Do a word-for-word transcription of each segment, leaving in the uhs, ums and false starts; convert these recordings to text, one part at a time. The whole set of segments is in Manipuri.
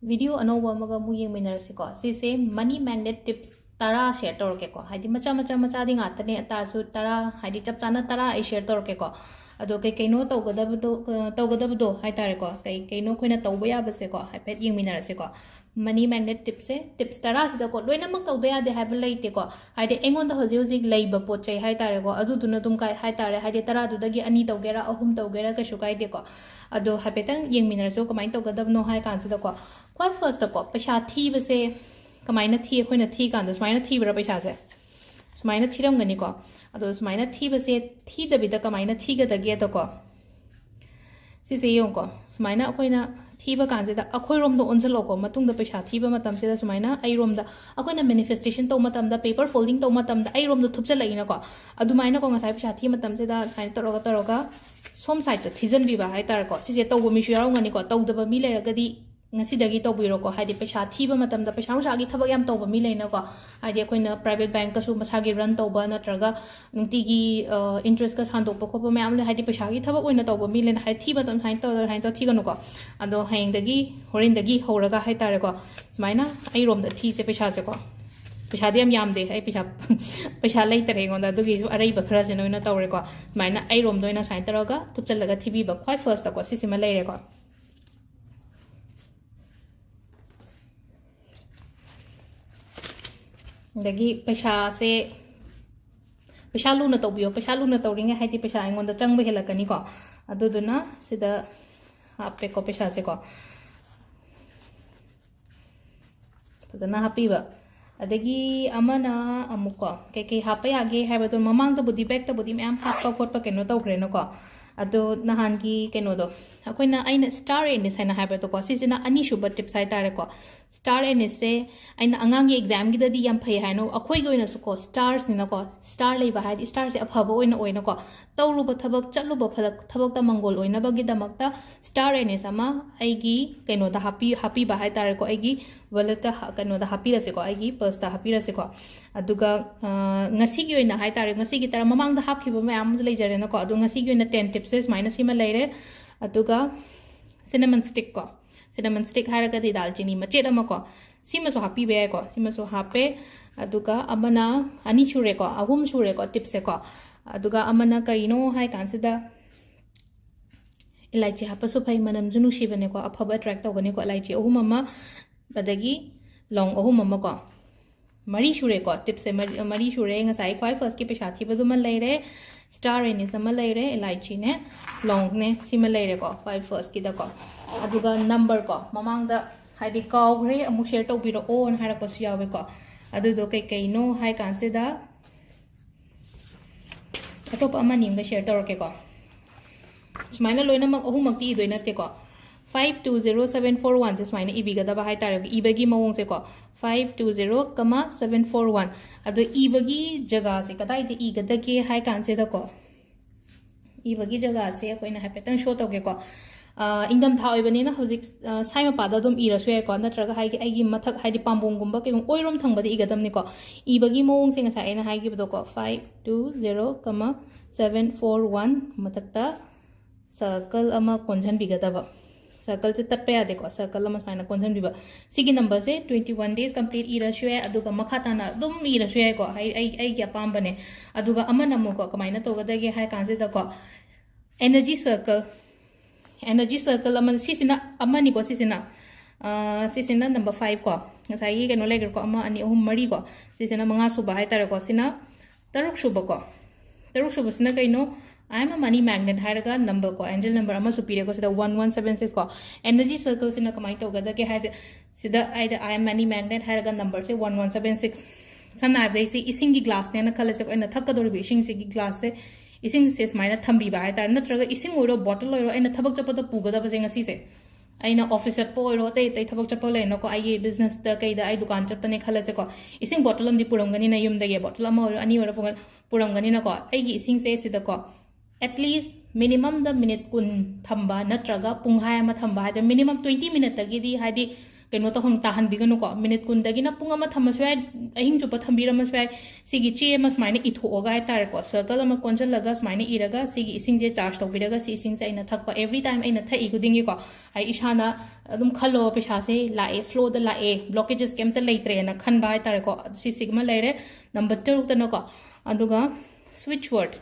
ꯚꯤꯗꯤꯑꯣ ꯑꯅꯧꯕ ꯑꯃꯒ ꯑꯃꯨꯛ ꯌꯦꯡꯃꯤꯟꯅꯔꯁꯤꯀꯣ꯫ ꯁꯤꯁꯦ money magnet tips ꯇꯔꯥ share ꯇꯧꯔꯛꯀꯦꯀꯣ꯫ ꯍꯥꯏꯗꯤ ꯃꯆꯥ ꯃꯆꯥ ꯃꯆꯥꯗꯤ ꯉꯥꯛꯇꯅꯦ, ꯇꯥꯔꯁꯨ ꯇꯔꯥ, ꯍꯥꯏꯗꯤ ꯆꯞ ꯆꯥꯅ ꯇꯔꯥ ꯑꯩ share ꯇꯧꯔꯛꯀꯦꯀꯣ꯫ ꯑꯗꯣ ꯀꯩ ꯀꯩꯅꯣ ꯇꯧꯒꯗꯕꯗꯣ, ꯑ, ꯇꯧꯒꯗꯕꯗꯣ ꯍꯥꯏ ꯇꯥꯔꯦꯀꯣ, ꯀꯩ ꯀꯩꯅꯣ ꯑꯩꯈꯣꯏꯅ ꯇꯧꯕ ꯌꯥꯕꯁꯦꯀꯣ, ꯍꯥꯏꯐꯦꯠ ꯌꯦꯡꯃꯤꯟꯅꯔꯁꯤꯀꯣ꯫ Money magnet tipsꯁꯦ, tips ꯇꯔꯥꯁꯤꯗꯀꯣ, ꯂꯣꯏꯅꯃꯛ ꯇꯧꯗ ꯌꯥꯗꯦ ꯍꯥꯏꯕ ꯂꯩꯇꯦꯀꯣ꯫ ꯍꯥꯏꯗꯤ ꯑꯩꯉꯣꯟꯗ ꯍꯧꯖꯤꯛ ꯍꯧꯖꯤꯛ ꯂꯩꯕ ꯄꯣꯠ ꯆꯩ ꯍꯥꯏ ꯇꯥꯔꯦꯀꯣ, ꯑꯗꯨꯗꯨꯅ ꯑꯗꯨꯝ ꯀꯥꯏ ꯍꯥꯏ ꯇꯥꯔꯦ, ꯍꯥꯏꯗꯤ ꯇꯔꯥꯗꯨꯗꯒꯤ ꯑꯅꯤ ꯇꯧꯒꯦꯔꯥ, ꯑꯍꯨꯝ ꯇꯧꯒꯦꯔꯥ, ꯀꯩꯁꯨ ꯀꯥꯏꯗꯦꯀꯣ꯫ ꯑꯗꯣ ꯍꯥꯏꯐꯦꯠꯇꯪ ꯌꯦꯡꯃꯤꯟꯅꯔꯁꯨ ꯀꯃꯥꯏꯅ ꯇꯧꯒꯗꯕꯅꯣ ꯍꯥꯏ ꯀꯥꯟꯁꯤꯗꯀꯣ, ꯈ꯭ꯋꯥꯏ firstꯇꯀꯣ, ꯄꯩꯁꯥ ꯊꯤꯕꯁꯦ ꯀꯃꯥꯏꯅ ꯊꯤ? ꯑꯩꯈꯣꯏꯅ ꯊꯤ ꯀꯥꯟꯗ ꯁꯨꯃꯥꯏꯅ ꯊꯤꯕ꯭ꯔꯥ ꯄꯩꯁꯥꯁꯦ? ꯁꯨꯃꯥꯏꯅ ꯊꯤꯔꯝꯒꯅꯤꯀꯣ꯫ ꯑꯗꯣ ꯁꯨꯃꯥꯏꯅ ꯊꯤꯕꯁꯦ ꯊꯤꯗꯕꯤꯗ ꯀꯃꯥꯏꯅ ꯊꯤꯒꯗꯒꯦꯗꯀꯣ, ꯁꯤꯁꯦ ꯌꯦꯡꯉꯨꯀꯣ꯫ ꯁꯨꯃꯥꯏꯅ ꯑꯩꯈꯣꯏꯅ ꯊꯤꯕ ꯀꯥꯟꯁꯤꯗ ꯑꯩꯈꯣꯏꯔꯣꯝꯗ ꯑꯣꯟꯁꯤꯜꯂꯛꯑꯣꯀꯣ꯫ ꯃꯇꯨꯡꯗ ꯄꯩꯁꯥ ꯊꯤꯕ ꯃꯇꯝꯁꯤꯗ ꯁꯨꯃꯥꯏꯅ ꯑꯩꯔꯣꯝꯗ, ꯑꯩꯈꯣꯏꯅ manifestation ꯇꯧꯕ ꯃꯇꯝꯗ, paper folding ꯇꯧꯕ ꯃꯇꯝꯗ ꯑꯩꯔꯣꯝꯗ ꯊꯨꯞꯆꯜꯂꯛꯏꯅꯀꯣ꯫ ꯑꯗꯨꯃꯥꯏꯅꯀꯣ, ꯉꯁꯥꯏ ꯄꯩꯁꯥ ꯊꯤꯕ ꯃꯇꯝꯁꯤꯗ ꯁꯨꯃꯥꯏꯅ ꯇꯧꯔꯒ ꯇꯧꯔꯒ ꯁꯣꯝ sideꯇ ꯊꯤꯖꯤꯟꯕꯤꯕ ꯍꯥꯏ ꯇꯥꯔꯦꯀꯣ꯫ ꯁꯤꯁꯦ ꯇꯧꯕ ꯃꯤꯁꯨ ꯌꯥꯎꯔꯝꯒꯅꯤꯀꯣ꯫ ꯇꯧꯗꯕ ꯃꯤ ꯂꯩꯔꯒꯗꯤ ꯉꯁꯤꯗꯒꯤ ꯇꯧꯕꯤꯔꯣꯀꯣ꯫ ꯍꯥꯏꯗꯤ ꯄꯩꯁꯥ ꯊꯤꯕ ꯃꯇꯝꯗ, ꯄꯩꯁꯥ ꯅꯨꯡꯁꯥꯒꯤ ꯊꯕꯛ ꯌꯥꯝ ꯇꯧꯕ ꯃꯤ ꯂꯩꯅꯀꯣ꯫ ꯍꯥꯏꯗꯤ ꯑꯩꯈꯣꯏꯅ private bankꯇꯁꯨ ꯃꯁꯥꯒꯤ run ꯇꯧꯕ ꯅꯠꯇ꯭ꯔꯒ ꯅꯨꯡꯇꯤꯒꯤ, ꯑ, interestꯀ ꯁꯥꯟꯗꯣꯛꯄ ꯈꯣꯠꯄ ꯃꯌꯥꯝ ꯂꯩ꯫ ꯍꯥꯏꯗꯤ ꯄꯩꯁꯥꯒꯤ ꯊꯕꯛ ꯑꯣꯏꯅ ꯇꯧꯕ ꯃꯤ ꯂꯩꯅ, ꯍꯥꯏꯗꯤ ꯊꯤꯕ ꯃꯇꯝꯗ ꯁꯨꯃꯥꯏꯅ ꯇꯧꯔ, ꯁꯨꯃꯥꯏꯅ ꯇꯧꯔ ꯊꯤꯒꯅꯨꯀꯣ꯫ ꯑꯗꯣ ꯍꯌꯦꯡꯗꯒꯤ, ꯍꯣꯔꯦꯟꯗꯒꯤ ꯍꯧꯔꯒ ꯍꯥꯏ ꯇꯥꯔꯦꯀꯣ, ꯁꯨꯃꯥꯏꯅ ꯑꯩꯔꯣꯝꯗ ꯊꯤꯁꯦ ꯄꯩꯁꯥꯁꯦꯀꯣ꯫ ꯄꯩꯁꯥꯗꯤ ꯌꯥꯝ ꯌꯥꯝꯗꯦ, ꯑꯩ ꯄꯩꯁꯥ, ꯄꯩꯁꯥ ꯂꯩꯇꯔꯦ ꯑꯩꯉꯣꯟꯗ, ꯑꯗꯨꯒꯤꯁꯨ ꯑꯔꯩꯕ ꯈꯔꯁꯤꯅ ꯑꯣꯏꯅ ꯇꯧꯔꯦꯀꯣ꯫ ꯁꯨꯃꯥꯏꯅ ꯑꯩꯔꯣꯝꯗ ꯑꯣꯏꯅ ꯁꯨꯃꯥꯏꯅ ꯇꯧꯔꯒ ꯊꯨꯞꯆꯜꯂꯒ ꯊꯤꯕꯤꯕ, ꯈ꯭ꯋꯥꯏ firstꯇꯀꯣ, ꯁꯤꯁꯤꯃ ꯂꯩꯔꯦꯀꯣ꯫ ꯑꯗꯒꯤ ꯄꯩꯁꯥꯁꯦ, ꯄꯩꯁꯥ ꯂꯨꯅ ꯇꯧꯕꯤꯌꯣ꯫ ꯄꯩꯁꯥ ꯂꯨꯅ ꯇꯧꯔꯤꯉꯩ ꯍꯥꯏꯗꯤ ꯄꯩꯁꯥ ꯑꯩꯉꯣꯟꯗ ꯆꯪꯕ ꯍꯦꯜꯂꯛꯀꯅꯤꯀꯣ꯫ ꯑꯗꯨꯗꯨꯅ ꯁꯤꯗ ꯍꯥꯞꯄꯦꯀꯣ ꯄꯩꯁꯥꯁꯦꯀꯣ꯫ ꯐꯖꯅ ꯍꯥꯞꯄꯤꯕ꯫ ꯑꯗꯒꯤ ꯑꯃꯅ ꯑꯃꯨꯛꯀꯣ, ꯀꯩꯀꯩ ꯍꯥꯞꯄ ꯌꯥꯒꯦ ꯍꯥꯏꯕꯗꯣ, ꯃꯃꯥꯡꯗꯕꯨꯗꯤ, backꯇꯕꯨꯗꯤ ꯃꯌꯥꯝ ꯍꯥꯞꯄ ꯈꯣꯠꯄ ꯀꯩꯅꯣ ꯇꯧꯈ꯭ꯔꯦꯅꯀꯣ꯫ ꯑꯗꯣ ꯅꯍꯥꯟꯒꯤ ꯀꯩꯅꯣꯗꯣ, ꯑꯩꯈꯣꯏꯅ, ꯑꯩꯅ star anise ꯍꯥꯏꯅ ꯍꯥꯏꯕꯗꯣꯀꯣ, ꯁꯤꯁꯤꯅ ꯑꯅꯤꯁꯨꯕ tips ꯍꯥꯏ ꯇꯥꯔꯦꯀꯣ꯫ Star aniseꯁꯦ ꯑꯩꯅ ꯑꯉꯥꯡꯒꯤ examꯒꯤꯗꯗꯤ ꯌꯥꯝ ꯐꯩ ꯍꯥꯏꯅ, ꯑꯩꯈꯣꯏꯒꯤ ꯑꯣꯏꯅꯁꯨꯀꯣ, starsꯅꯤꯅꯀꯣ, star ꯂꯩꯕ ꯍꯥꯏꯗꯤ starꯁꯦ ꯑꯐꯕ ꯑꯣꯏꯅ ꯑꯣꯏꯅꯀꯣ, ꯇꯧꯔꯨꯕ ꯊꯕꯛ, ꯆꯠꯂꯨꯕ ꯐꯂꯛ-, ꯊꯕꯛꯇ ꯃꯪꯒꯣꯜ ꯑꯣꯏꯅꯕꯒꯤꯗꯃꯛꯇ star anise ꯑꯃ ꯑꯩꯒꯤ ꯀꯩꯅꯣꯗ ꯍꯥꯞꯄꯤ-, ꯍꯥꯞꯄꯤꯕ ꯍꯥꯏ ꯇꯥꯔꯦꯀꯣ, ꯑꯩꯒꯤ walletꯇ ꯍꯥ-, ꯀꯩꯅꯣꯗ ꯍꯥꯞꯄꯤꯔꯁꯦꯀꯣ, ꯑꯩꯒꯤ purseꯇ ꯍꯥꯞꯄꯤꯔꯁꯦꯀꯣ꯫ ꯑꯗꯨꯒ, ꯑ, ꯉꯁꯤꯒꯤ ꯑꯣꯏꯅ ꯍꯥꯏ ꯇꯥꯔꯦ, ꯉꯁꯤꯒꯤ ꯇꯔꯥ, ꯃꯃꯥꯡꯗ ꯍꯥꯞꯈꯤꯕ ꯃꯌꯥꯝ ꯑꯃꯁꯨ ꯂꯩꯖꯔꯦꯅꯀꯣ, ꯑꯗꯣ ꯉꯁꯤꯒꯤ ꯑꯣꯏꯅ ten tipsꯁꯦ ꯁꯨꯃꯥꯏꯅ ꯁꯤꯃ ꯂꯩꯔꯦ꯫ ꯑꯗꯨꯒ cinnamon stickꯀꯣ, Cinnamon stick ꯍꯥꯏꯔꯒꯗꯤ ꯗꯥꯜꯆꯤꯅꯤ ꯃꯆꯦꯠ ꯑꯃ ꯀꯣ, ꯁꯤꯃꯁꯨ ꯍꯥꯞꯄꯤꯕ ꯌꯥꯏꯀꯣ꯫ ꯁꯤꯃꯁꯨ ꯍꯥꯞꯄꯦ꯫ ꯑꯗꯨꯒ ꯑꯃꯅ, ꯑꯅꯤ ꯁꯨꯔꯦꯀꯣ, ꯑꯍꯨꯝ ꯁꯨꯔꯦꯀꯣ tipsꯁꯦꯀꯣ꯫ ꯑꯗꯨꯒ ꯑꯃꯅ ꯀꯔꯤꯅꯣ ꯍꯥꯏ ꯀꯥꯟꯁꯤꯗ, ꯏꯂꯥꯏꯆꯤ ꯍꯥꯞꯄꯁꯨ ꯐꯩ, ꯃꯅꯝꯁꯨ ꯅꯨꯡꯁꯤꯕꯅꯦꯀꯣ, ꯑꯐꯕ attract ꯇꯧꯒꯅꯤꯀꯣ꯫ ꯏꯂꯥꯏꯆꯤ ꯑꯍꯨꯝ ꯑꯃ, ꯑꯗꯒꯤ ꯂꯣꯡ ꯑꯍꯨꯝ ꯑꯃꯀꯣ, ꯃꯔꯤ ꯁꯨꯔꯦꯀꯣ꯫ Tipsꯁꯦ ꯃꯔꯤ, ꯃꯔꯤ ꯁꯨꯔꯦ꯫ ꯉꯁꯥꯏ ꯈ꯭ꯋꯥꯏ firstꯀꯤ ꯄꯩꯁꯥ ꯊꯤꯕꯗꯨꯃ ꯂꯩꯔꯦ, star anise ꯑꯃ ꯂꯩꯔꯦ, ꯏꯂꯥꯏꯆꯤꯅꯦ, ꯂꯣꯡꯅꯦ, ꯁꯤꯃ ꯂꯩꯔꯦꯀꯣ ꯈ꯭ꯋꯥꯏ firstꯀꯤꯗꯀꯣ꯫ ꯑꯗꯨꯒ number ꯀꯣ, ꯃꯃꯥꯡꯗ ꯍꯥꯏꯗꯤ ꯀꯥꯎꯈ꯭ꯔꯦ, ꯑꯃꯨꯛ share ꯇꯧꯕꯤꯔꯛꯑꯣꯅ ꯍꯥꯏꯔꯛꯄꯁꯨ ꯌꯥꯎꯋꯦꯀꯣ꯫ ꯑꯗꯨꯗꯣ ꯀꯩꯀꯩꯅꯣ ꯍꯥꯏ ꯀꯥꯟꯁꯤꯗ, ꯑꯇꯣꯞꯄ ꯑꯃꯅꯤ ꯑꯃꯒ share ꯇꯧꯔꯛꯀꯦꯀꯣ꯫ ꯁꯨꯃꯥꯏꯅ ꯂꯣꯏꯅꯃꯛ ꯑꯍꯨꯝꯃꯛꯇꯤ ꯏꯗꯣꯏ ꯅꯠꯇꯦꯀꯣ꯫ Five two zero seven four oneꯁꯦ ꯁꯨꯃꯥꯏꯅ ꯏꯕꯤꯒꯗꯕ ꯍꯥꯏꯇꯥꯔꯦ, ꯏꯕꯒꯤ ꯃꯑꯣꯡꯁꯦꯀꯣ꯫ Five two zero comma seven four one꯫ ꯑꯗꯣ ꯏꯕꯒꯤ ꯖꯒꯥꯁꯦ ꯀꯗꯥꯏꯗ ꯏꯒꯗꯒꯦ ꯍꯥꯏ ꯀꯥꯟꯁꯤꯗꯀꯣ, ꯏꯕꯒꯤ ꯖꯒꯥꯁꯦ ꯑꯩꯈꯣꯏꯅ ꯍꯥꯏꯐꯦꯠꯇꯪ show ꯇꯧꯒꯦꯀꯣ꯫ ꯑ, ꯏꯪꯊꯝꯊꯥ ꯑꯣꯏꯕꯅꯤꯅ ꯍꯧꯖꯤꯛ, ꯑ, ꯁ꯭ꯋꯥꯏ ꯃꯄꯥꯗ ꯑꯗꯨꯝ ꯏꯔꯁꯨ ꯌꯥꯏꯀꯣ, ꯅꯠꯇ꯭ꯔꯒ ꯍꯥꯏꯗꯤ ꯑꯩꯒꯤ ꯃꯊꯛ, ꯍꯥꯏꯗꯤ ꯄꯥꯝꯕꯣꯝꯒꯨꯝꯕ ꯀꯩꯒꯨꯝꯕ ꯑꯣꯏꯔꯣꯝ ꯊꯪꯕꯗ ꯏꯒꯗꯕꯅꯤꯀꯣ꯫ ꯏꯕꯒꯤ ꯃꯑꯣꯡꯁꯦ ꯉꯁꯥꯏ ꯑꯩꯅ ꯍꯥꯏꯈꯤꯕꯗꯣꯀꯣ, five two zero comma seven four one ꯃꯊꯛꯇ circle ꯑꯃ ꯀꯣꯟꯁꯤꯟꯕꯤꯒꯗꯕ꯫ Circleꯁꯦ ꯇꯠꯄ ꯌꯥꯗꯦꯀꯣ, circle ꯑꯃ ꯁꯨꯃꯥꯏꯅ ꯀꯣꯟꯁꯤꯟꯕꯤꯕ꯫ ꯁꯤꯒꯤ numberꯁꯦ twenty one days complete ꯏꯔꯁꯨ ꯌꯥꯏ, ꯑꯗꯨꯒ ꯃꯈꯥ ꯇꯥꯅ ꯑꯗꯨꯝ ꯏꯔꯁꯨ ꯌꯥꯏꯀꯣ, ꯑꯩ, ꯑꯩ, ꯑꯩꯒꯤ ꯑꯄꯥꯝꯕꯅꯦ꯫ ꯑꯗꯨꯒ ꯑꯃꯅ ꯑꯃꯨꯛꯀꯣ ꯀꯃꯥꯏꯅ ꯇꯧꯒꯗꯒꯦ ꯍꯥꯏ ꯀꯥꯟꯁꯤꯗꯀꯣ, energy circle, energy circle ꯑꯃ, ꯁꯤꯁꯤꯅ ꯑꯃꯅꯤꯀꯣ, ꯁꯤꯁꯤꯅ, ꯑ, ꯁꯤꯁꯤꯅ number five ꯀꯣ, ꯉꯁꯥꯏꯒꯤ ꯀꯩꯅꯣ ꯂꯩꯈ꯭ꯔꯦꯀꯣ, ꯑꯃ, ꯑꯅꯤ, ꯑꯍꯨꯝ, ꯃꯔꯤꯀꯣ, ꯁꯤꯁꯤꯅ ꯃꯉꯥ ꯁꯨꯕ ꯍꯥꯏꯇꯥꯔꯦꯀꯣ, ꯁꯤꯅ ꯇꯔꯨꯛ ꯁꯨꯕꯀꯣ꯫ ꯇꯔꯨꯛ ꯁꯨꯕꯁꯤꯅ ꯀꯩꯅꯣ? I am a money magnet ꯍꯥꯏꯔꯒ number ꯀꯣ, angel number ꯑꯃꯁꯨ ꯄꯤꯔꯦꯀꯣ, ꯁꯤꯗ one one seven six ꯀꯣ꯫ Energy circleꯁꯤꯅ ꯀꯃꯥꯏꯅ ꯇꯧꯒꯗꯒꯦ ꯍꯥꯏꯗꯤ, ꯁꯤꯗ ꯑꯩꯗ I am money magnet ꯍꯥꯏꯔꯒ numberꯁꯦ one one seven six꯫ ꯁꯝꯅ ꯍꯥꯏꯔꯕꯗ ꯑꯩꯁꯦ ꯏꯁꯤꯡꯒꯤ glassꯅꯦꯅ ꯈꯜꯂꯁꯦꯀꯣ, ꯑꯩꯅ ꯊꯛꯀꯗꯧꯔꯤꯕ ꯏꯁꯤꯡꯁꯤꯒꯤ glassꯁꯦ, ꯏꯁꯤꯡꯁꯦ ꯁꯨꯃꯥꯏꯅ ꯊꯝꯕꯤꯕ ꯍꯥꯏꯇꯥꯔꯦ, ꯅꯠꯇ꯭ꯔꯒ ꯏꯁꯤꯡ ꯑꯣꯏꯔꯣ, bottle ꯑꯣꯏꯔꯣ, ꯑꯩꯅ ꯊꯕꯛ ꯆꯠꯄꯗ ꯄꯨꯒꯗꯕꯁꯦ ꯉꯁꯤꯁꯦ, ꯑꯩꯅ office ꯆꯠꯄ ꯑꯣꯏꯔꯣ, ꯑꯇꯩ ꯑꯇꯩ ꯊꯕꯛ ꯆꯠꯄ ꯂꯩꯔꯦꯅꯀꯣ, ꯑꯩꯒꯤ businessꯇ ꯀꯩꯗ ꯑꯩ ꯗꯨꯀꯥꯟ ꯆꯠꯄꯅꯦ ꯈꯜꯂꯁꯦꯀꯣ, ꯏꯁꯤꯡ bottle ꯑꯃꯗꯤ ꯄꯨꯔꯝꯒꯅꯤꯅ ꯌꯨꯝꯗꯒꯤ, bottle ꯑꯃ ꯑꯣꯏꯔꯣ, ꯑꯅꯤ ꯑꯣꯏꯔꯣ ꯄꯨꯔ-, ꯄꯨꯔꯝꯒꯅꯤꯅꯀꯣ꯫ ꯑꯩꯒꯤ ꯏꯁꯤꯡꯁꯦ ꯁꯤꯗꯀꯣ, at least minimumꯗ minute ꯀꯨꯟ ꯊꯝꯕ ꯅꯠꯇ꯭ꯔꯒ ꯄꯨꯡꯈꯥꯏ ꯑꯃ ꯊꯝꯕ ꯍꯥꯏꯗꯤ, minimum twenty minuteꯇꯒꯤꯗꯤ ꯍꯥꯏꯗꯤ ꯀꯩꯅꯣ ꯇꯧꯍꯟ ꯇꯥꯍꯟꯕꯤꯒꯅꯨꯀꯣ꯫ ꯃꯤꯅꯤꯠ ꯀꯨꯟꯗꯒꯤꯅ ꯄꯨꯡ ꯑꯃ ꯊꯝꯃꯁꯨ ꯌꯥꯏ, ꯑꯍꯤꯡ ꯆꯨꯞꯄ ꯊꯝꯕꯤꯔꯝꯃꯁꯨ ꯌꯥꯏ꯫ ꯁꯤꯒꯤ ꯆꯦ ꯑꯃ ꯁꯨꯃꯥꯏꯅ ꯏꯊꯣꯛꯑꯒ ꯍꯥꯏꯇꯥꯔꯦꯀꯣ, ꯁꯔꯀꯜ ꯑꯃ ꯀꯣꯟꯁꯤꯜꯂꯒ ꯁꯨꯃꯥꯏꯅ ꯏꯔꯒ ꯁꯤꯒꯤ ꯏꯁꯤꯡꯁꯦ ꯆꯥꯔꯖ ꯇꯧꯕꯤꯔꯒ ꯁꯤ ꯏꯁꯤꯡꯁꯦ ꯑꯩꯅ ꯊꯛꯄ, every time ꯑꯩꯅ ꯊꯛꯏ ꯈꯨꯗꯤꯡꯒꯤꯀꯣ, ꯍꯥꯏꯗꯤ ꯏꯁꯥꯅ ꯑꯗꯨꯝ ꯈꯜꯂꯣ, ꯄꯩꯁꯥꯁꯦ ꯂꯥꯛꯑꯦ, ꯐ꯭ꯂꯣꯗ ꯂꯥꯛꯑꯦ, ꯕ꯭ꯂꯣꯀꯦꯖꯦꯁ ꯀꯩꯝꯇ ꯂꯩꯇ꯭ꯔꯦꯅ ꯈꯟꯕ ꯍꯥꯏꯇꯥꯔꯦꯀꯣ꯫ ꯁꯤꯁꯤꯒꯃ ꯂꯩꯔꯦ꯫ ꯅꯝꯕꯔ ꯇꯔꯨꯛꯇꯅꯀꯣ, ꯑꯗꯨꯒ ꯁ꯭ꯋꯤꯠꯆ ꯋꯥꯔꯗ꯫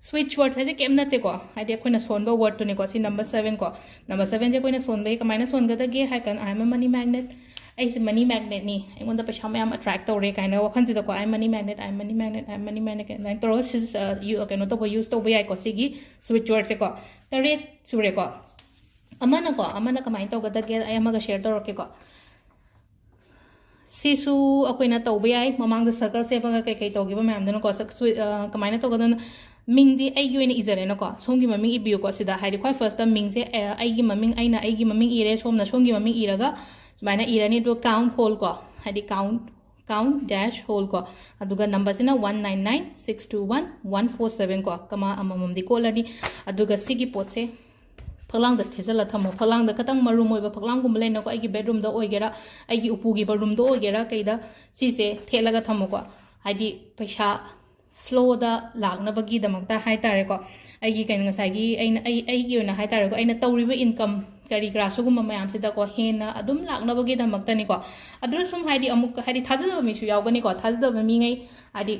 ꯁ꯭ꯋꯤꯠꯆ ꯋꯥꯔꯗ ꯍꯥꯏꯁꯦ ꯀꯩꯝ ꯅꯠꯇꯦꯀꯣ, ꯍꯥꯏꯗꯤ ꯑꯩꯈꯣꯏꯅ ꯁꯣꯟꯕ ꯋꯥꯔꯗꯇꯨꯅꯤꯀꯣ꯫ ꯁꯤ ꯅꯝꯕꯔ ꯁꯕꯦꯟ ꯀꯣ꯫ ꯅꯝꯕꯔ ꯁꯕꯦꯟꯁꯦ ꯑꯩꯈꯣꯏꯅ ꯁꯣꯟꯕꯒꯤ ꯀꯃꯥꯏꯅ ꯁꯣꯟꯒꯗꯒꯦ ꯍꯥꯏ ꯀꯥꯟꯗ, "I am a money magnet", ꯑꯩꯁꯦ ꯃꯅꯤ ꯃꯦꯒꯅꯦꯠꯅꯤ, ꯑꯩꯉꯣꯟꯗ ꯄꯩꯁꯥ ꯃꯌꯥꯝ ꯑꯦꯇ꯭ꯔꯦꯛ ꯇꯧꯔꯦ ꯀꯥꯏꯅ ꯋꯥꯈꯜꯁꯤꯗꯀꯣ, "I am money magnet, I am money magnet, I am money magnet", ꯑꯗꯨꯃꯥꯏꯅ ꯇꯧꯔꯒ ꯁꯤ, ꯑ, ꯌꯨ-, ꯀꯩꯅꯣ ꯇꯧꯕ, ꯌꯨꯁ ꯇꯧꯕ ꯌꯥꯏꯀꯣ, ꯁꯤꯒꯤ ꯁ꯭ꯋꯤꯠꯆ ꯋꯥꯔꯗꯁꯦꯀꯣ꯫ ꯇꯔꯦꯠ ꯁꯨꯔꯦꯀꯣ꯫ ꯑꯃꯅꯀꯣ, ꯑꯃꯅ ꯀꯃꯥꯏꯅ ꯇꯧꯒꯗꯒꯦ, ꯑꯩ ꯑꯃꯒ ꯁꯤꯌꯔ ꯇꯧꯔꯛꯀꯦꯀꯣ꯫ ꯁꯤꯁꯨ ꯑꯩꯈꯣꯏꯅ ꯇꯧꯕ ꯌꯥꯏ꯫ ꯃꯃꯥꯡꯗ ꯁꯔꯀꯜ ꯁꯦꯝꯃꯒ ꯀꯩꯀꯩ ꯇꯧꯈꯤꯕ ꯃꯌꯥꯝꯗꯨꯅꯀꯣ, ꯁꯛ-, ꯁꯨ-, ꯑ, ꯀꯃꯥꯏꯅ ꯇꯧꯒꯗꯕꯅꯣ? ꯃꯤꯡꯗꯤ ꯑꯩꯒꯤ ꯑꯣꯏꯅ ꯏꯖꯔꯦꯅꯀꯣ, ꯁꯣꯝꯒꯤ ꯃꯃꯤꯡ ꯏꯕꯤꯌꯨꯀꯣ꯫ ꯁꯤꯗ ꯍꯥꯏꯗꯤ ꯈ꯭ꯋꯥꯏ ꯐꯥꯔꯁꯇ ꯃꯤꯡꯁꯦ, ꯑ, ꯑꯩꯒꯤ ꯃꯃꯤꯡ, ꯑꯩꯅ ꯑꯩꯒꯤ ꯃꯃꯤꯡ ꯏꯔꯦ, ꯁꯣꯝꯅ ꯁꯣꯝꯒꯤ ꯃꯃꯤꯡ ꯏꯔꯒ ꯁꯨꯃꯥꯏꯅ ꯏꯔꯅꯤ꯫ ꯑꯗꯨꯒ ꯀꯥꯎꯟ ꯍꯣꯜ ꯀꯣ, ꯍꯥꯏꯗꯤ ꯀꯥꯎꯟ, ꯀꯥꯎꯟ ꯗꯦꯁ ꯍꯣꯜ ꯀꯣ, ꯑꯗꯨꯒ ꯅꯝꯕꯔꯁꯤꯅ one nine nine six two one one four seven ꯀꯣ, ꯀꯃꯥ ꯑꯃꯃꯝꯗꯤ ꯀꯣꯠꯂꯅꯤ꯫ ꯑꯗꯨꯒ ꯁꯤꯒꯤ ꯄꯣꯠꯁꯦ ꯐꯛꯂꯥꯡꯗ ꯊꯦꯠꯆꯜꯂ ꯊꯝꯃꯣ꯫ ꯐꯛꯂꯥꯡꯗ ꯈꯇꯪ ꯃꯔꯨꯝ ꯑꯣꯏꯕ ꯐꯛꯂꯥꯡꯒꯨꯝꯕ ꯂꯩꯅꯀꯣ, ꯑꯩꯒꯤ ꯕꯦꯗꯔꯨꯝꯗ ꯑꯣꯏꯒꯦꯔꯥ, ꯑꯩꯒꯤ ꯎꯄꯨꯒꯤ ꯕꯥꯠꯔꯨꯝꯗ ꯑꯣꯏꯒꯦꯔꯥ, ꯀꯩꯗ ꯁꯤꯁꯦ ꯊꯦꯠꯂꯒ ꯊꯝꯃꯣꯀꯣ꯫ ꯍꯥꯏꯗꯤ ꯄꯩꯁꯥ ꯐ꯭ꯂꯣꯗ ꯂꯥꯛꯅꯕꯒꯤꯗꯃꯛꯇ ꯍꯥꯏꯇꯥꯔꯦꯀꯣ꯫ ꯑꯩꯒꯤ ꯀꯩꯅꯣ, ꯉꯁꯥꯏꯒꯤ ꯑꯩꯅ, ꯑꯩ, ꯑꯩꯒꯤ ꯑꯣꯏꯅ ꯍꯥꯏꯇꯥꯔꯦꯀꯣ, ꯑꯩꯅ ꯇꯧꯔꯤꯕ ꯏꯟꯀꯝ ꯀꯔꯤ ꯀꯔꯥ ꯁꯤꯒꯨꯝꯕ ꯃꯌꯥꯝꯁꯤꯗꯀꯣ ꯍꯦꯟꯅ ꯑꯗꯨꯝ ꯂꯥꯛꯅꯕꯒꯤꯗꯃꯛꯇꯅꯤꯀꯣ꯫ ꯑꯗꯨꯗ ꯁꯨꯝ ꯍꯥꯏꯗꯤ ꯑꯃꯨꯛ ꯍꯥꯏꯗꯤ ꯊꯥꯖꯗꯕ ꯃꯤꯁꯨ ꯌꯥꯎꯒꯅꯤꯀꯣ꯫ ꯊꯥꯖꯗꯕ ꯃꯤꯉꯩ ꯍꯥꯏꯗꯤ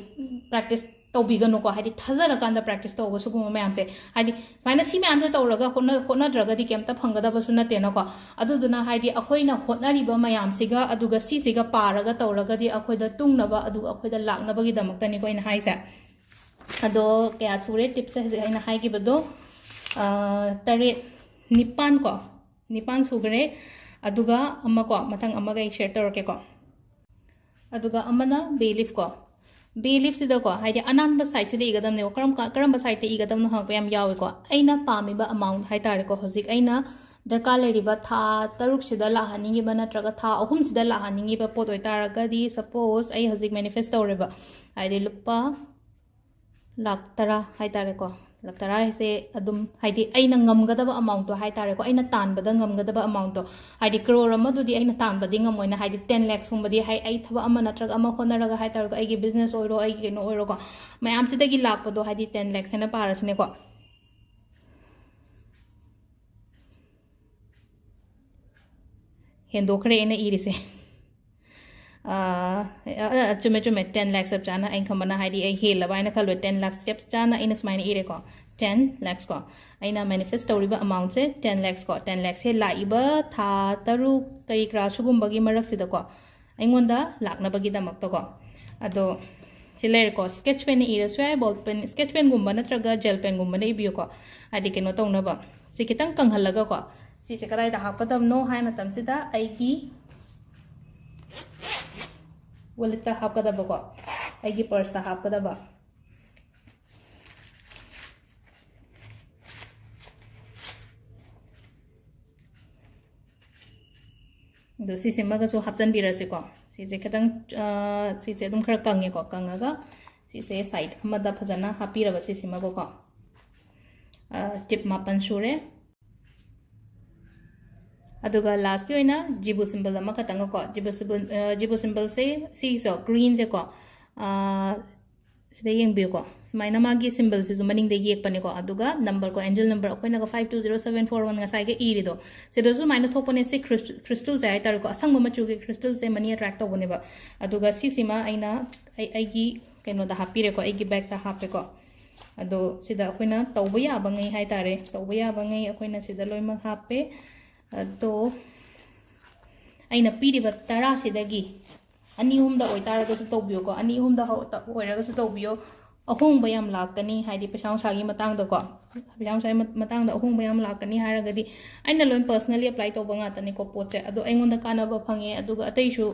ꯄ꯭ꯔꯦꯛꯇꯤꯁ ꯇꯧꯕꯤꯒꯅꯨꯀꯣ꯫ ꯍꯥꯏꯗꯤ ꯊꯥꯖꯔꯀꯥꯟꯗ ꯄ꯭ꯔꯦꯛꯇꯤꯁ ꯇꯧꯕ ꯁꯤꯒꯨꯝꯕ ꯃꯌꯥꯝꯁꯦ꯫ ꯍꯥꯏꯗꯤ ꯁꯨꯃꯥꯏꯅ ꯁꯤ ꯃꯌꯥꯝꯁꯦ ꯇꯧꯔꯒ ꯍꯣꯠꯅ-, ꯍꯣꯠꯅꯗ꯭ꯔꯒꯗꯤ ꯀꯩꯝꯇ ꯐꯪꯒꯗꯕꯁꯨ ꯅꯠꯇꯦꯅꯀꯣ꯫ ꯑꯗꯨꯗꯨꯅ ꯍꯥꯏꯗꯤ ꯑꯩꯈꯣꯏꯅ ꯍꯣꯠꯅꯔꯤꯕ ꯃꯌꯥꯝꯁꯤꯒ ꯑꯗꯨꯒ ꯁꯤꯁꯤꯒ ꯄꯥꯔꯒ ꯇꯧꯔꯒꯗꯤ ꯑꯩꯈꯣꯏꯗ ꯇꯨꯡꯅꯕ, ꯑꯗꯨꯒ ꯑꯩꯈꯣꯏꯗ ꯂꯥꯛꯅꯕꯒꯤꯗꯃꯛꯇꯅꯤꯀꯣ ꯑꯩꯅ ꯍꯥꯏꯁꯦ꯫ ꯑꯗꯣ ꯀꯌꯥ ꯁꯨꯔꯦ ꯇꯤꯞꯁꯦ ꯍꯧꯖꯤꯛ ꯑꯩꯅ ꯍꯥꯏꯈꯤꯕꯗꯣ? ꯑ, ꯇꯔꯦꯠ, ꯅꯤꯄꯥꯟ ꯀꯣ, ꯅꯤꯄꯥꯟ ꯁꯨꯈ꯭ꯔꯦ꯫ ꯑꯗꯨꯒ ꯑꯃ ꯀꯣ, ꯃꯊꯪ ꯑꯃꯒ ꯑꯩ ꯁꯤꯌꯔ ꯇꯧꯔꯛꯀꯦꯀꯣ꯫ ꯑꯗꯨꯒ ꯑꯃꯅ ꯕꯦ ꯂꯤꯐ ꯀꯣ꯫ ꯕꯦ ꯂꯤꯐꯁꯤꯗꯀꯣ, ꯍꯥꯏꯗꯤ ꯑꯅꯥꯟꯕ ꯁꯥꯏꯗꯁꯤꯗ ꯏꯒꯗꯕꯅꯦꯕ꯫ ꯀꯔꯝ ꯀ-, ꯀꯔꯝꯕ ꯁꯥꯏꯗꯇ ꯏꯒꯗꯕꯅꯣ ꯍꯪꯉꯛꯄ ꯌꯥꯝ ꯌꯥꯎꯋꯦꯀꯣ꯫ ꯑꯩꯅ ꯄꯥꯝꯃꯤꯕ ꯑꯃꯥꯎꯟ ꯍꯥꯏꯇꯥꯔꯦꯀꯣ, ꯍꯧꯖꯤꯛ ꯑꯩꯅ ꯗꯔꯀꯥꯔ ꯂꯩꯔꯤꯕ ꯊꯥ ꯇꯔꯨꯛꯁꯤꯗ ꯂꯥꯛꯍꯟꯅꯤꯡꯉꯤꯕ ꯅꯠꯇ꯭ꯔꯒ ꯊꯥ ꯑꯍꯨꯝꯁꯤꯗ ꯂꯥꯛꯍꯟꯅꯤꯡꯉꯤꯕ ꯄꯣꯠ ꯑꯣꯏꯇꯥꯔꯒꯗꯤ, ꯁꯄꯣꯁ ꯑꯩ ꯍꯧꯖꯤꯛ ꯃꯦꯅꯤꯐꯦꯁ ꯇꯧꯔꯦꯕ, ꯍꯥꯏꯗꯤ ꯂꯨꯄꯥ ꯂꯥꯛ ꯇꯔꯥ ꯍꯥꯏꯇꯥꯔꯦꯀꯣ, ꯂꯥꯛ ꯇꯔꯥ ꯍꯥꯏꯁꯦ ꯑꯗꯨꯝ, ꯍꯥꯏꯗꯤ, ꯑꯩꯅ ꯉꯝꯒꯗꯕ amount ꯇꯣ ꯍꯥꯏ ꯇꯥꯔꯦꯀꯣ, ꯑꯩꯅ ꯇꯥꯟꯕꯗ ꯉꯝꯒꯗꯕ amount ꯇꯣ, ꯍꯥꯏꯗꯤ, ꯀ꯭ꯔꯣꯔ ꯑꯃꯗꯨꯗꯤ ꯑꯩꯅ ꯇꯥꯟꯕꯗꯤ ꯉꯝꯃꯣꯏꯅ, ꯍꯥꯏꯗꯤ, ꯇꯦꯟ ꯂꯦꯛꯁ ꯀꯨꯝꯕꯗꯤ, ꯍꯥꯏ, ꯑꯩ ꯊꯕꯛ ꯑꯃ ꯅꯠꯇ꯭ꯔꯒ ꯑꯃ ꯍꯣꯠꯅꯔꯒ ꯍꯥꯏ ꯇꯥꯔꯦꯀꯣ, ꯑꯩꯒꯤ ꯕꯤꯖꯤꯅꯦꯁ ꯑꯣꯏꯔꯣ, ꯑꯩꯒꯤ ꯀꯩꯅꯣ ꯑꯣꯏꯔꯣꯀꯣ, ꯃꯌꯥꯝꯁꯤꯗꯒꯤ ꯂꯥꯛꯄꯗꯣ, ꯍꯥꯏꯗꯤ, ꯇꯦꯟ ꯂꯦꯛꯁ ꯍꯥꯏꯅ ꯄꯥꯔꯁꯤꯅꯦꯀꯣ꯫ ꯍꯦꯟꯗꯣꯛꯈ꯭ꯔꯦ ꯑꯩꯅ ꯏꯔꯤꯁꯦ꯫ ꯑ, ꯑ, ꯑ, ꯆꯨꯝꯃꯦ, ꯆꯨꯝꯃꯦ, ꯇꯦꯟ ꯂꯥꯈ ꯆꯞ ꯆꯥꯅ ꯑꯩꯅ ꯈꯟꯕꯅ, ꯍꯥꯏꯗꯤ, ꯑꯩ ꯍꯦꯜꯂꯕ ꯍꯥꯏꯅ ꯈꯜꯂꯨꯔꯦ, ꯇꯦꯟ ꯂꯥꯈ ꯆꯞ ꯆꯥꯅ ꯑꯩꯅ ꯁꯨꯃꯥꯏꯅ ꯏꯔꯦꯀꯣ, ꯇꯦꯟ ꯂꯥꯈꯁ ꯀꯣ꯫ ꯑꯩꯅ ꯃꯦꯅꯤꯐꯦꯁ ꯇꯧꯔꯤꯕ amount ꯁꯦ ꯇꯦꯟ ꯂꯥꯈꯁ ꯀꯣ, ꯇꯦꯟ ꯂꯥꯈꯁ ꯁꯦ ꯂꯥꯛꯏꯕ ꯊꯥ ꯇꯔꯨꯛ ꯀꯔꯤ ꯀꯔꯥ ꯁꯤꯒꯨꯝꯕꯒꯤ ꯃꯔꯛꯁꯤꯗꯀꯣ, ꯑꯩꯉꯣꯟꯗ ꯂꯥꯛꯅꯕꯒꯤꯗꯃꯛꯇꯀꯣ꯫ ꯑꯗꯣ ꯁꯤ ꯂꯩꯔꯦꯀꯣ, ꯁ꯭ꯀꯦꯠꯆ ꯄꯦꯟꯅ ꯏꯔꯁꯨ ꯌꯥꯏ, ꯕꯣꯜ ꯄꯦꯟ, ꯁ꯭ꯀꯦꯠꯆ ꯄꯦꯟꯒꯨꯝꯕ ꯅꯠꯇ꯭ꯔꯒ ꯖꯦꯜ ꯄꯦꯟꯒꯨꯝꯕꯅ ꯏꯕꯤꯌꯨꯀꯣ, ꯍꯥꯏꯗꯤ, ꯀꯩꯅꯣ ꯇꯧꯅꯕ꯫ ꯁꯤ ꯈꯤꯇꯪ ꯀꯪꯍꯜꯂꯒꯀꯣ, ꯁꯤꯁꯦ ꯀꯗꯥꯏꯗ ꯍꯥꯞꯀꯗꯕꯅꯣ ꯍꯥꯏ ꯃꯇꯝꯁꯤꯗ, ꯑꯩꯒꯤ ꯋꯥꯂꯦꯠꯇ ꯍꯥꯞꯀꯗꯕꯀꯣ, ꯑꯩꯒꯤ ꯄꯔꯁꯇ ꯍꯥꯞꯀꯗꯕ꯫ ꯑꯗꯣ ꯁꯤꯁꯤꯃꯒꯁꯨ ꯍꯥꯞꯆꯤꯟꯕꯤꯔꯁꯤꯀꯣ꯫ ꯁꯤꯁꯦ ꯈꯤꯇꯪ, ꯑ, ꯁꯤꯁꯦ ꯑꯗꯨꯝ ꯈꯔ ꯀꯪꯉꯦꯀꯣ, ꯀꯪꯉꯒ ꯁꯤꯁꯦ ꯁꯥꯏꯠ ꯑꯃꯗ ꯐꯖꯅ ꯍꯥꯞꯄꯤꯔꯕ ꯁꯤꯁꯤꯃꯒꯀꯣ꯫ ꯑ, ꯇꯤꯞ ꯃꯥꯄꯟ ꯁꯨꯔꯦ꯫ ꯑꯗꯨꯒ ꯂꯥꯁꯀꯤ ꯑꯣꯏꯅ ꯖꯤꯕꯨ ꯁꯤꯝꯕꯜ ꯑꯃꯈꯛꯇꯪꯒꯀꯣ, ꯖꯤꯕꯨ ꯁꯤꯝꯕꯜ, ꯑ, ꯖꯤꯕꯨ ꯁꯤꯝꯕꯜꯁꯦ ꯁꯤꯒꯤꯁꯦ, ꯒ꯭ꯔꯤꯟꯁꯦꯀꯣ, ꯑ, ꯁꯤꯗ ꯌꯦꯡꯕꯤꯌꯨꯀꯣ, ꯁꯨꯃꯥꯏꯅ ꯃꯥꯒꯤ ꯁꯤꯝꯕꯜꯁꯤꯁꯨ ꯃꯅꯤꯡꯗ ꯌꯦꯛꯄꯅꯤꯀꯣ, ꯑꯗꯨꯒ ꯅꯝꯕꯔ ꯀꯣ, ꯑꯦꯟꯖꯦꯜ ꯅꯝꯕꯔ ꯑꯩꯈꯣꯏꯅꯒ five two zero seven four one ꯉꯁꯥꯏꯒ ꯏꯔꯤꯗꯣ, ꯁꯤꯗꯁꯨ ꯁꯨꯃꯥꯏꯅ ꯊꯣꯛꯄꯅꯦ꯫ ꯁꯤ ꯈ꯭ꯔꯤꯁ-, ꯈ꯭ꯔꯤꯁꯇꯜꯁꯦ ꯍꯥꯏ ꯇꯥꯔꯦꯀꯣ, ꯑꯁꯪꯕ ꯃꯆꯨꯒꯤ ꯈ꯭ꯔꯤꯁꯇꯜꯁꯦ ꯃꯅꯤ ꯑꯦꯇ꯭ꯔꯦꯛ ꯇꯧꯕꯅꯦꯕ꯫ ꯑꯗꯨꯒ ꯁꯤꯁꯤꯃ ꯑꯩꯅ ꯑꯩ, ꯑꯩꯒꯤ ꯀꯩꯅꯣꯗ ꯍꯥꯞꯄꯤꯔꯦꯀꯣ, ꯑꯩꯒꯤ ꯕꯦꯛꯇ ꯍꯥꯞꯄꯦꯀꯣ꯫ ꯑꯗꯣ ꯁꯤꯗ ꯑꯩꯈꯣꯏꯅ ꯇꯧꯕ ꯌꯥꯕꯉꯩ ꯍꯥꯏ ꯇꯥꯔꯦ, ꯇꯧꯕ ꯌꯥꯕꯉꯩ ꯑꯩꯈꯣꯏꯅ ꯁꯤꯗ ꯂꯣꯏꯅꯃꯛ ꯍꯥꯞꯄꯦ꯫ ꯑꯗꯣ ꯑꯩꯅ ꯄꯤꯔꯤꯕ ꯇꯔꯥꯁꯤꯗꯒꯤ ꯑꯅꯤ ꯑꯍꯨꯝꯗ ꯑꯣꯏꯇꯥꯔꯒꯁꯨ ꯇꯧꯕꯤꯌꯨꯀꯣ, ꯑꯅꯤ ꯑꯍꯨꯝꯗ ꯍꯧ-, ꯇ-, ꯑꯣꯏꯔꯒꯁꯨ ꯇꯧꯕꯤꯌꯣ꯫ ꯑꯍꯣꯡꯕ ꯌꯥꯝ ꯂꯥꯛꯀꯅꯤ, ꯍꯥꯏꯗꯤ ꯄꯩꯁꯥ ꯅꯨꯡꯁꯥꯒꯤ ꯃꯇꯥꯡꯗꯀꯣ, ꯄꯩꯁꯥ ꯅꯨꯡꯁꯥꯒꯤ ꯃ-, ꯃꯇꯥꯡꯗ ꯑꯍꯣꯡꯕ ꯌꯥꯝ ꯂꯥꯛꯀꯅꯤ ꯍꯥꯏꯔꯒꯗꯤ, ꯑꯩꯅ ꯂꯣꯏ personally apply ꯇꯧꯕ ꯉꯥꯛꯇꯅꯤꯀꯣ ꯄꯣꯠꯁꯦ, ꯑꯗꯣ ꯑꯩꯉꯣꯟꯗ ꯀꯥꯟꯅꯕ ꯐꯪꯉꯦ꯫ ꯑꯗꯨꯒ ꯑꯇꯩꯁꯨ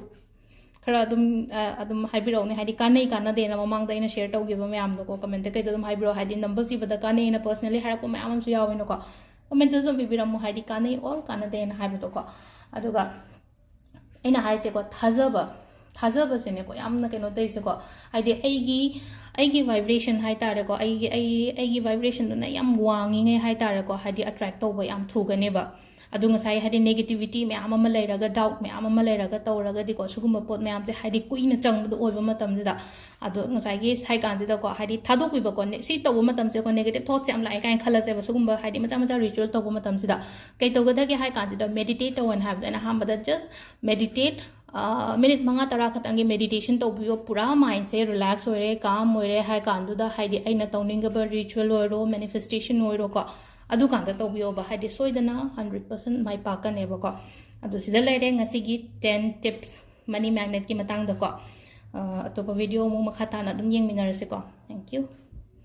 ꯈꯔ ꯑꯗꯨꯝ, ꯑ, ꯑꯗꯨꯝ ꯍꯥꯏꯕꯤꯔꯛꯎꯅꯦ, ꯍꯥꯏꯗꯤ ꯀꯥꯟꯅꯩ ꯀꯥꯟꯅꯗꯦꯅ ꯃꯃꯥꯡꯗ ꯑꯩꯅ ꯁꯤꯌꯔ ꯇꯧꯈꯤꯕ ꯃꯌꯥꯝꯗꯣꯀꯣ, ꯀꯃꯦꯟꯇ ꯀꯩꯗ ꯑꯗꯨꯝ ꯍꯥꯏꯕꯤꯔꯛꯑꯣ, ꯍꯥꯏꯗꯤ ꯅꯝꯕꯔꯁ ꯏꯕꯗ ꯀꯥꯟꯅꯩꯅ personally ꯍꯥꯏꯔꯛꯄ ꯃꯌꯥꯝ ꯑꯃꯁꯨ ꯌꯥꯎꯋꯦꯅꯀꯣ꯫ ꯀꯃꯦꯟꯇꯁꯨ ꯑꯗꯨꯝ ꯏꯕꯤꯔꯝꯃꯣ, ꯍꯥꯏꯗꯤ ꯀꯥꯟꯅꯩ or ꯀꯥꯟꯅꯗꯦꯅ ꯍꯥꯏꯕꯗꯣꯀꯣ꯫ ꯑꯗꯨꯒ ꯑꯩꯅ ꯍꯥꯏꯁꯦꯀꯣ, ꯊꯥꯖꯕ, ꯊꯥꯖꯕꯁꯤꯅꯦꯀꯣ ꯌꯥꯝꯅ ꯀꯩꯅꯣ ꯇꯧꯔꯤꯁꯦꯀꯣ꯫ ꯍꯥꯏꯗꯤ ꯑꯩꯒꯤ ꯑꯩꯒꯤ vibration ꯍꯥꯏ ꯇꯥꯔꯦꯀꯣ, ꯑꯩꯒꯤ ꯑꯩ ꯑꯩꯒꯤ vibrationꯗꯨꯅ ꯌꯥꯝ ꯋꯥꯡꯉꯤꯉꯩ ꯍꯥꯏ ꯇꯥꯔꯦꯀꯣ, ꯍꯥꯏꯗꯤ attract ꯇꯧꯕ ꯌꯥꯝ ꯊꯨꯒꯅꯦꯕ꯫ ꯑꯗꯨ ꯉꯁꯥꯏ ꯍꯥꯏꯗꯤ negativity ꯃꯌꯥꯝ ꯑꯃ ꯂꯩꯔꯒ, doubt ꯃꯌꯥꯝ ꯑꯃ ꯂꯩꯔꯒ ꯇꯧꯔꯒꯗꯤꯀꯣ, ꯁꯤꯒꯨꯝꯕ ꯄꯣꯠ ꯃꯌꯥꯝꯁꯦ ꯍꯥꯏꯗꯤ ꯀꯨꯏꯅ ꯆꯪꯕꯗꯣ ꯑꯣꯏꯕ ꯃꯇꯝꯁꯤꯗ, ꯑꯗꯣ ꯉꯁꯥꯏꯒꯤ ꯁꯥꯏ ꯀꯥꯟꯁꯤꯗꯀꯣ, ꯍꯥꯏꯗꯤ ꯊꯥꯗꯣꯛꯄꯤꯕꯀꯣ, ꯅꯦ- ꯁꯤ ꯇꯧꯕ ꯃꯇꯝꯁꯤꯗꯀꯣ negative thoughts ꯌꯥꯝ ꯂꯥꯛꯑꯦ ꯀꯥꯏꯅ ꯈꯜꯂꯁꯦꯕ꯫ ꯁꯤꯒꯨꯝꯕ ꯍꯥꯏꯗꯤ ꯃꯆꯥ ꯃꯆꯥ ritual ꯇꯧꯕ ꯃꯇꯝꯁꯤꯗ ꯀꯩ ꯇꯧꯒꯗꯒꯦ ꯍꯥꯏ ꯀꯥꯟꯁꯤꯗ, meditate ꯇꯧꯑꯣꯅ ꯍꯥꯏꯕꯗ ꯑꯩꯅ ꯑꯍꯥꯟꯕꯗ just meditate minute ꯃꯉꯥ ꯇꯔꯥ ꯈꯛꯇꯪꯒꯤ meditation ꯇꯧꯕꯤꯌꯣ꯫ ꯄꯨꯔꯥ mindꯁꯦ relax ꯑꯣꯏꯔꯦ, calm ꯑꯣꯏꯔꯦ ꯍꯥꯏ ꯀꯥꯟꯗꯨꯗ, ꯍꯥꯏꯗꯤ ꯑꯩꯅ ꯇꯧꯅꯤꯡꯉꯕ ritual ꯑꯣꯏꯔꯣ, manifestation ꯑꯣꯏꯔꯣꯀꯣ, ꯑꯗꯨꯀꯥꯟꯗ ꯇꯧꯕꯤꯌꯣꯕ꯫ ꯍꯥꯏꯗꯤ ꯁꯣꯏꯗꯅ hundred percent ꯃꯥꯏ ꯄꯥꯛꯀꯅꯦꯕꯀꯣ꯫ ꯑꯗꯨ ꯁꯤꯗ ꯂꯩꯔꯦ ꯉꯁꯤꯒꯤ ten tips money magnetꯀꯤ ꯃꯇꯥꯡꯗꯀꯣ꯫ ꯑ, ꯑꯇꯣꯞꯄ video ꯑꯃꯨꯛ ꯃꯈꯥ ꯇꯥꯅ ꯑꯗꯨꯝ ꯌꯦꯡꯃꯤꯟꯅꯔꯁꯤꯀꯣ꯫ Thank you꯫